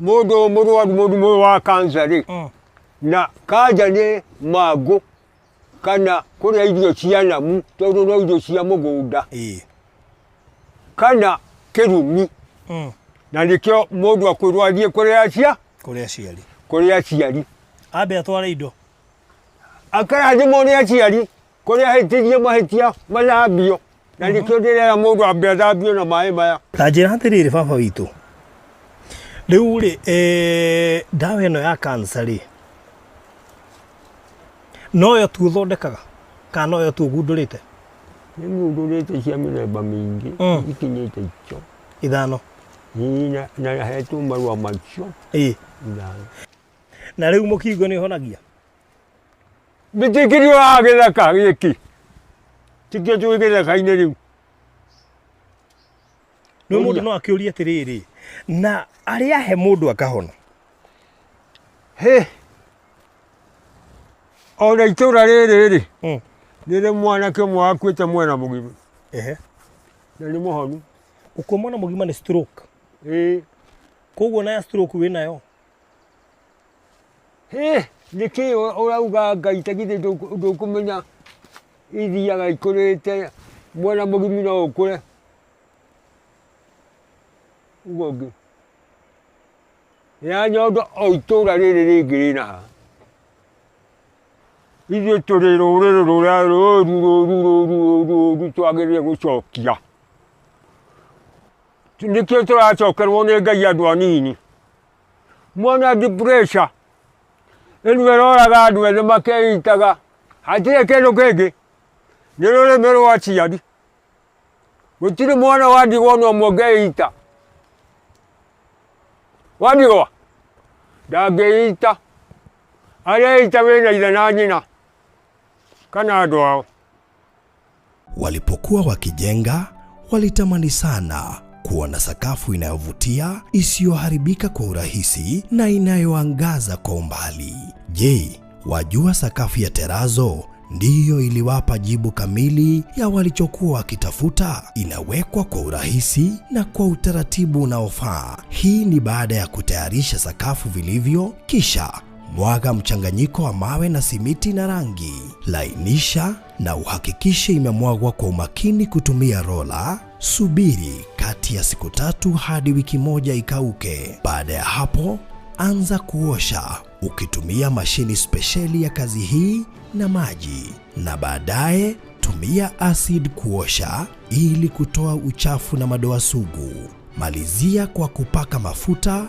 Mũndũ mũrwaru mũrimũ wa kansa rĩ, na kanja nĩ mangũ kana kũrĩa irio cia namu tondũ no irio cia mũgũnda kana kĩrumi. Na nĩkĩo mũndũ akwĩrwo athiĩ kũrĩ acia Kũrĩ aciari. Kũrĩ aciari. Ambe atware indo. Akarathimwo nĩ aciari kũrĩa ahĩtirie mahĩtia mathambio, na nĩkĩo ndĩrera mũndũ ambe athambio na maĩ maya. Ta njĩra atĩrĩrĩ, baba witũ, rĩu rĩ, ndawa ĩno ya cancer rĩ, noyo tu ũthondekaga kana noyo tu ũgundũrĩte? Nĩ ngundũrĩte cia mĩthemba mĩingĩ. Ikinyĩte icio 5. Ĩĩ, na hetwo marũa macio. 5. Na rĩu mũkingo nĩ ũhonagia? Mĩtĩkĩrio ya gĩthaka gĩkĩ tikĩo twĩ gĩthaka-inĩ rĩu. Nĩ mũndũ no akĩũrie atĩrĩrĩ, na arĩa ahe mũndũ akahona? Hĩ, ona itũra rĩrĩ rĩ, nĩrĩ mwanake ũmwe wakuĩte mwena mũgima. Na nĩ mũhonu. Ũkua mwana mũgima nĩ stroke? Ĩĩ. Koguo na ya stroke wĩ nayo? Hĩ, nĩkĩ ũrauga Ngai ta githĩ ndũkũmenya ithiaga ikũrĩte, mwana mũgima no ũkũre. Uga ũngĩ. Ya nyondo o itũra rĩrĩ rĩngĩ rĩna haha. Ithuĩ tũrĩ rũrĩrĩ rũrĩa rũru rũru rũru rũru rũru twagĩrĩire gũcokia. Nĩkĩo tũracokerwo nĩ Ngai andũ anini. Mwana depression ĩno ĩroraga andũ ethĩ makeitaga, hatirĩ kĩndũ kĩngĩ, nĩ rũrĩmĩ rwa aciari. Gũtirĩ mwana wa ndigwa ona ũmwe ũngĩita. Wa ndigwa ndangĩita, areita wĩna ithe na nyina kana andũ ao. Walipokuwa wakijenga, walitamani sana kuwa na sakafu inayovutia, isiyoharibika kwa urahisi na inayoangaza kwa umbali. Je, wajua sakafu ya terazo ndiyo iliwapa jibu kamili ya walichokuwa wakitafuta? Inawekwa kwa urahisi na kwa utaratibu unaofaa. Hii ni baada ya kutayarisha sakafu vilivyo, kisha mwaga mchanganyiko wa mawe na simiti na rangi. Lainisha na uhakikishe imemwagwa kwa umakini kutumia rola. Subiri kati ya siku 3 hadi wiki 1 ikauke. Baada ya hapo, anza kuosha ukitumia mashini spesheli ya kazi hii na maji, na baadaye tumia acid kuosha ili kutoa uchafu na madoa sugu. Malizia kwa kupaka mafuta